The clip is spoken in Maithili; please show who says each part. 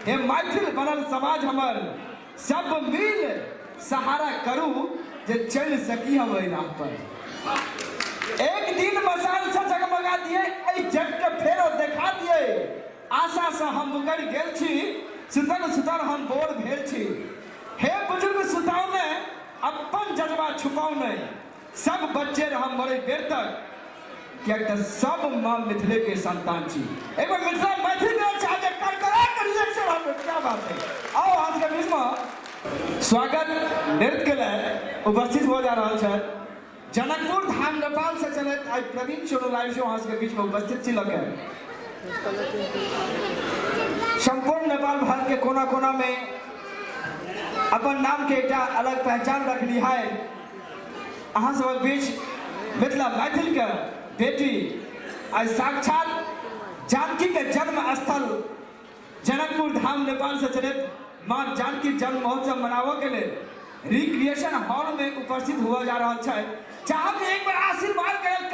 Speaker 1: हे मैथिल बनल समाज हमर, सब मिल सहारा करू जे चलि सकी हम एहि राह पर। एक दिन मशाल से जगमगा दिए, एहि जग के फेरो देखा दिए। आशा से हम मुकरि गेल छी, सुतल सुतल हम बोर भेल छी। हे बुजुर्ग सुताउ ने, अपन जज्बा छुपाउ ने, सब बच्चे रहम मरे बेर तक, किएक तऽ सब माँ मिथिले के संतान छी। एक बार मिथिला मैथिल के चाहे करकरा के रिएक्शन हम, क्या बात है। आओ आज के बीच में स्वागत नृत्य के लिए उपस्थित हो जा रहा है जनकपुर धाम नेपाल से चलत आई प्रवीण सोनू लाइव शो अहाँ सबके बीच में उपस्थित छी लगे संपूर्ण नेपाल भारत के कोना कोना में अपन नाम के एकटा अलग पहचान रखली है। अहाँ सबक बीच मिथिला मैथिल के बेटी आई साक्षात जानकी के जन्म स्थल जनकपुर धाम नेपाल से चलत माँ जानकी जन्म महोत्सव मनाबऽ के लेल रिक्रिएशन हॉल में उपस्थित हुआ जा रहा है। चाहब जे एक बार आशीर्वाद करे